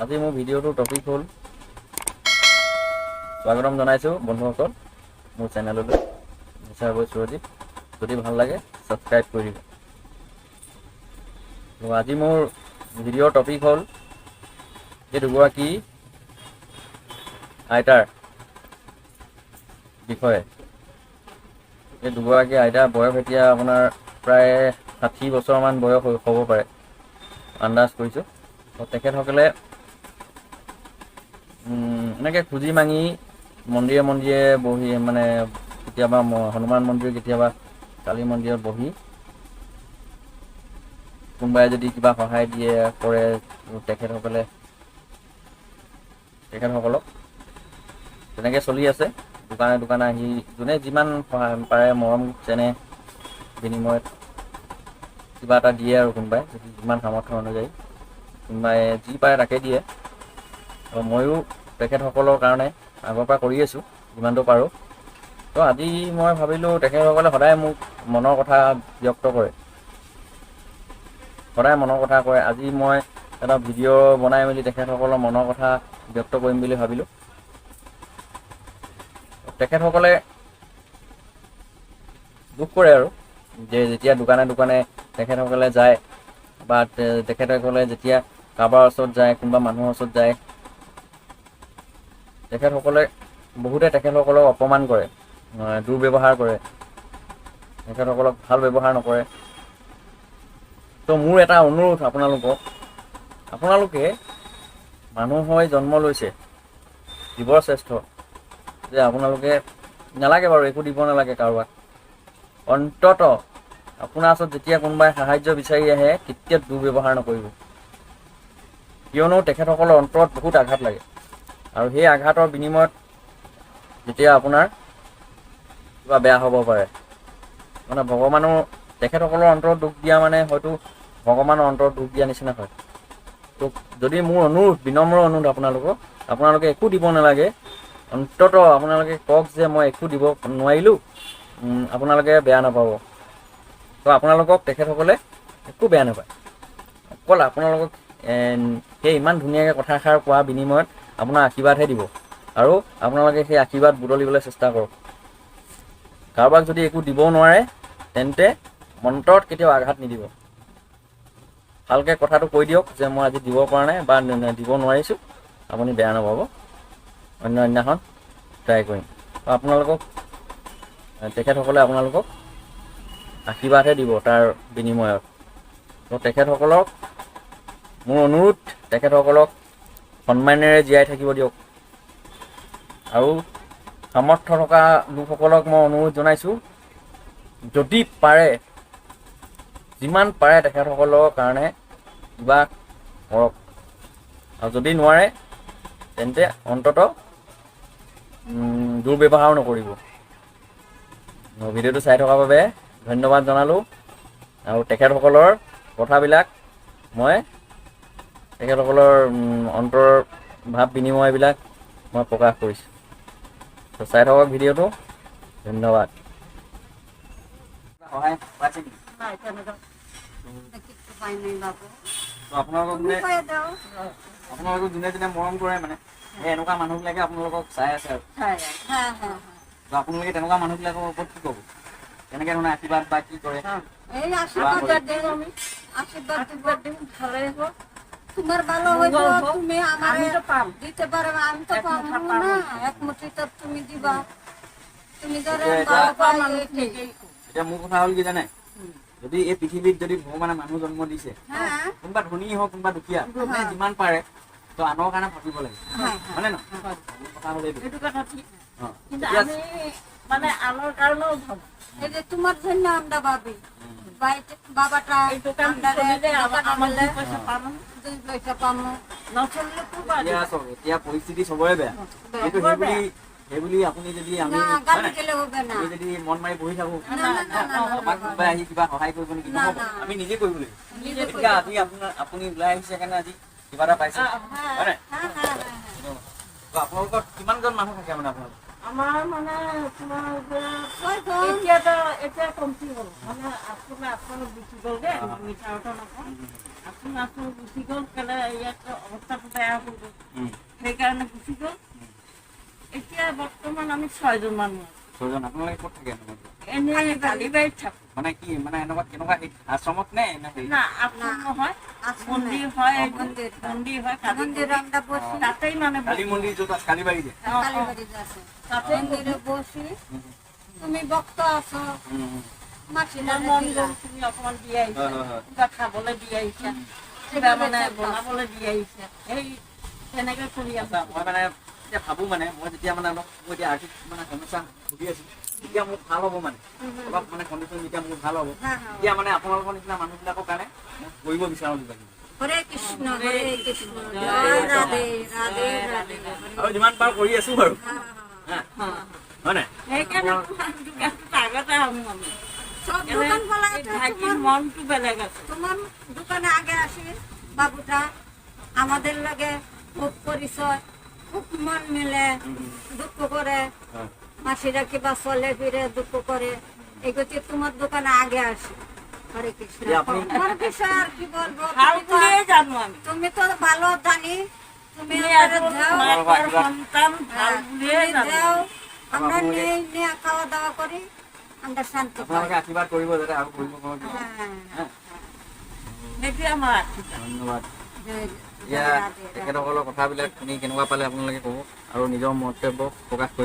আজি মোৰ ভিডিঅ'টোৰ টপিক হ'ল, স্বাগতম জনাইছোঁ বন্ধুসকল মোৰ চেনেললৈ, নেচাৰ বয় সুৰজিত। যদি ভাল লাগে ছাবস্ক্ৰাইব কৰি দিব। তো আজি মোৰ ভিডিঅ'ৰ টপিক হ'ল এই দুগৰাকী আইতাৰ বিষয়ে। এই দুগৰাকী আইতাৰ বয়স এতিয়া আপোনাৰ প্ৰায় 60 বছৰমান বয়স হ'ব পাৰে, আন্দাজ কৰিছোঁ। তো তেখেতসকলে এনেকৈ খুজি মাঙি মন্দিৰে মন্দিৰে বহি, মানে কেতিয়াবা হনুমান মন্দিৰ, কেতিয়াবা কালী মন্দিৰত বহি কোনোবাই যদি কিবা সহায় দিয়ে কৰে, তেখেতসকলে তেখেতসকলক তেনেকৈ চলি আছে। দোকানে দোকানে আহি যোনে যিমান সহায় পাৰে, মৰম চেনেহ বিনিময়ত কিবা এটা দিয়ে আৰু কোনোবাই যদি যিমান সামৰ্থ্য অনুযায়ী কোনোবাই যি পাৰে তাকে দিয়ে। আৰু ময়ো তেখেতসকলৰ কাৰণে আগৰ পৰা কৰি আছোঁ যিমানটো পাৰোঁ। তো আজি মই ভাবিলোঁ, তেখেতসকলে সদায় মোক মনৰ কথা ব্যক্ত কৰে, সদায় মনৰ কথা কয়। আজি মই এটা ভিডিঅ' বনাই মেলি তেখেতসকলৰ মনৰ কথা ব্যক্ত কৰিম বুলি ভাবিলোঁ। তেখেতসকলে দুখ কৰে আৰু যে যেতিয়া দোকানে দোকানে তেখেতসকলে যায় বা তেখেতসকলে যেতিয়া কাৰোবাৰ ওচৰত যায়, কোনোবা মানুহৰ ওচৰত যায়, তেখেতসকলে বহুতে তেখেতসকলক অপমান কৰে, দুৰ্ব্যৱহাৰ কৰে, তেখেতসকলক ভাল ব্যৱহাৰ নকৰে। তো মোৰ এটা অনুৰোধ আপোনালোকক, আপোনালোকে মানুহ হৈ জন্ম লৈছে, জীৱৰ শ্ৰেষ্ঠ যে আপোনালোকে নালাগে বাৰু, একো দিব নালাগে কাৰোবাক। অন্তত আপোনাৰ ওচৰত যেতিয়া কোনোবাই সাহাৰ্য বিচাৰি আহে, কেতিয়াও দুৰ্ব্যৱহাৰ নকৰিব। কিয়নো তেখেতসকলৰ অন্তৰত বহুত আঘাত লাগে আৰু সেই আঘাতৰ বিনিময়ত যেতিয়া আপোনাৰ কিবা বেয়া হ'ব পাৰে, মানে ভগৱানৰ, তেখেতসকলৰ অন্তৰত দুখ দিয়া মানে হয়তো ভগৱানৰ অন্তৰত দুখ দিয়া নিচিনা হয়। তো যদি মোৰ অনুৰোধ, বিনম্ৰ অনুৰোধ আপোনালোকক, আপোনালোকে একো দিব নালাগে, অন্তত আপোনালোকে কওক যে মই একো দিব নোৱাৰিলোঁ, আপোনালোকে বেয়া নাপাব। তো আপোনালোকক তেখেতসকলে একো বেয়া নাপায়। অকল আপোনালোকক সেই ইমান ধুনীয়াকৈ কথাষাৰ কোৱাৰ বিনিময়ত আপোনাৰ আশীৰ্বাদহে দিব আৰু আপোনালোকে সেই আশীৰ্বাদ বুটলিবলৈ চেষ্টা কৰক। কাৰোবাক যদি একো দিব নোৱাৰে, তেন্তে অন্তৰত কেতিয়াও আঘাত নিদিব। ভালকৈ কথাটো কৈ দিয়ক যে মই আজি দিব পৰা নাই বা দিব নোৱাৰিছোঁ, আপুনি বেয়া নাপাব, অন্য দিনাখন ট্ৰাই কৰিম। তো আপোনালোকক তেখেতসকলে আপোনালোকক আশীৰ্বাদহে দিব তাৰ বিনিময়ত। তো তেখেতসকলক মোৰ অনুৰোধ, তেখেতসকলক সন্মানেৰে জীয়াই থাকিব দিয়ক। আৰু সামৰ্থ্য থকা লোকসকলক মই অনুৰোধ জনাইছোঁ, যদি পাৰে, যিমান পাৰে তেখেতসকলৰ কাৰণে কিবা কৰক। আৰু যদি নোৱাৰে, তেন্তে অন্তত দুৰ্ব্যৱহাৰো নকৰিব। মোৰ ভিডিঅ'টো চাই থকাৰ বাবে ধন্যবাদ জনালোঁ। আৰু তেখেতসকলৰ কথাবিলাক মই, তেখেতসকলৰ অন্তৰৰ ভাৱ বিনিময়বিলাক মই প্ৰকাশ কৰিছোঁ। তো চাই থাকক ভিডিঅ'টো, ধন্যবাদ। সহায় পাইছে নেকি? নাই, তেনেকুৱা কিচ্ছু পাই নাই বাবু। তো আপোনালোকক তুমি মানে পাই দাও। আপোনালোকক যোনে যোনে মৰম কৰে, মানে সেই এনেকুৱা মানুহবিলাকে আপোনালোকক চাই আছে আৰু চাই। হ্যাঁ হ্যাঁ। তো আপোনালোকে তেনেকুৱা মানুহবিলাকৰ ওপৰত কি ক'ব, কেনেকে ধৰণে আশীৰ্বাদ বা কি কৰে? এই আশীর্বাদ দিম আমি। আশীর্বাদ দিব। আশীর্বাদ দিম, ভালোই হোক। তোমার ভালো হইব। মঙ্গল হোক। তুমি আমার আমি তো পাম। দিতে পারবে, আমি তো এক পাবো মুঠা না। পাবো। এক মুঠি তো তুমি দিবা, তুমি ধরে এতিয়া- ভালো পাই মানুহ এটাই। ঠিকেই। এতিয়া মোৰ কথা হ'ল কি জানে, যদি এই পৃথিৱীত যদি ভগৱানে মানুহ জন্ম দিছে, কোনোবা ধনী হওক, কোনোবা দুখীয়া, যোনে যিমান পাৰে তো আনৰ কাৰণে ভাবিব লাগে। হ্যাঁ হয়নে নহয়? মোৰ কথা হ'ল এইটো। এইটো কথা ঠিক। কিন্তু এতিয়া আমি মানে আনৰ কাৰণেও ভাবো। এই যে তোমার জন্য আমরা ভাবি, বাবাটা এই দোকান আমরা চলিলে দোকান আমার হলে 2 পয়সা পাম। 2 পয়সা পামো। নচলিলে ক'ৰ পৰা এতিয়া দিব? চাওক, এতিয়া পৰিস্থিতি চবৰে বেয়া, কিন্তু চবৰে। সেইবুলি আপুনি যদি আমি না, হয় গালি নাই? দিলে হবে না। আমি যদি মন মাৰি বহি থাকো, না না না না না। আমাক কোনোবাই আহি কিবা সহায় কৰিব নেকি? না, নহ'ব। না। আমি নিজে কৰিব লাগিব। নিজে। গতিকে আজি আপোনাৰ, আপুনি ওলাই আহিছে কাৰণে আজি কিবা এটা পাইছে, অ, হয় নাই? হ্যাঁ হ্যাঁ হ্যাঁ। তো আপোনালোকৰ কিমানজন মানুহ থাকে, মানে আপোনালোকৰ? আমাৰ মানে তোমাৰ যে ছয়জন। এতিয়াতো এতিয়া কমটি হ'ল, মানে আচল আচল গুচি গ'ল দেই, মিছা কথা নকওঁ। আচল আচল গুচি গ'ল কেলে, ইয়াত অৱস্থাটো বেয়া হৈ গ'ল, সেইকাৰণে গুচি গ'ল। এতিয়া বৰ্তমান আমি ছয়জন মানুহ আছো। ছয়জন। আপোনালোকে ক'ত থাকে এনেকুৱা? এনেই কালিবাৰীত থাকো। মানে কি, মানে এনেকুৱা কেনেকুৱা, সেই আশ্ৰমত নে নে হেৰি? না, আশ্ৰম নহয়। আশ্ৰম মন্দিৰ হয় এইটো, মন্দিৰ। মন্দিৰ হয় কালী। মন্দিৰ আমৰা বসি। তাতেই মানে কালী মন্দিৰ য'ত আছে, কালীবাৰী যে। অ, অ, কালীবাড়িতে আছে। তাতেই। মন্দিৰে বসি, তুমি ভক্ত আছো, মাসিৰা তোমাৰ মন দিলা। গ'ল, তুমি অকণমান দি আহিছা, হয়, হয়, হয়। কিবা খাবলৈ দি আহিছা, কিবা মানে বনাবলৈ দি আহিছা, এই তেনেকে কৰি আছা। আচ্ছা, মই মানে এতিয়া ভাবো, মানে মই যেতিয়া মানে অলপ মোৰ এতিয়া আৰ্থিক মানে সমস্যা ভুগি আছো, তেতিয়া মোৰ ভাল হ'ব, মানে অলপ মানে কণ্ডিশ্যন যেতিয়া মোৰ ভাল হ'ব, হ্যাঁ, হ্যাঁ। তেতিয়া মানে আপোনালোকৰ নিচিনা মানুহবিলাকৰ কাৰণে মই কৰিব বিচাৰোঁ কিবা কিবি। হৰে কৃষ্ণ হৰে কৃষ্ণ, জয় ৰাধে ৰাধে ৰাধে। আৰু যিমান পাৰোঁ কৰি আছো বাৰু। হ্যাঁ, হা, হয় নাই? সেইকাৰণে তোমাৰ দোকানটোত আগতে আহোঁ আমি। সব দোকান বলা। এই ভাইটিৰ মনটো বেলেগ আছে। তোমার দোকানে আগে আসি। বাবুটা আমাদের লগে খুব পরিচয়, খুব মন মিলে, দুঃখ করে। হয়। মাসিরা কিবা চলে ফিরে দুঃখ করে, এই গতি তোমার দোকানে আগে আসি। হরে কৃষ্ণ। এতিয়া আপুনি- তোমার বিষয়ে আর কি বলবো? ভাল তুমি তো- বুলিয়ে জানো আমি। তুমি তো ভালো জানি, তুমি তুমি আমারে এজন দাও। মাকৰ সন্তান ভাল হ্যাঁ, বুলিয়ে তুমি জানো। দাও, আমরা আপোনালোকে- নিয়ে নিয়ে খাওয়া দাওয়া করি, আমরা শান্তি পাই। আপোনালোকে আশীৰ্বাদ কৰিব যাতে আৰু কৰিব পাৰোঁ। হ্যাঁ, সেইটোৱে আমাৰ আশীৰ্বাদ। ধন্যবাদ। জয় এতিয়া জয় ৰাধে ৰাধে। তেখেতসকলৰ কথাবিলাক শুনি কেনেকুৱা পালে আপোনালোকে ক'ব আৰু নিজৰ মন্তব্য প্ৰকাশ কৰিব।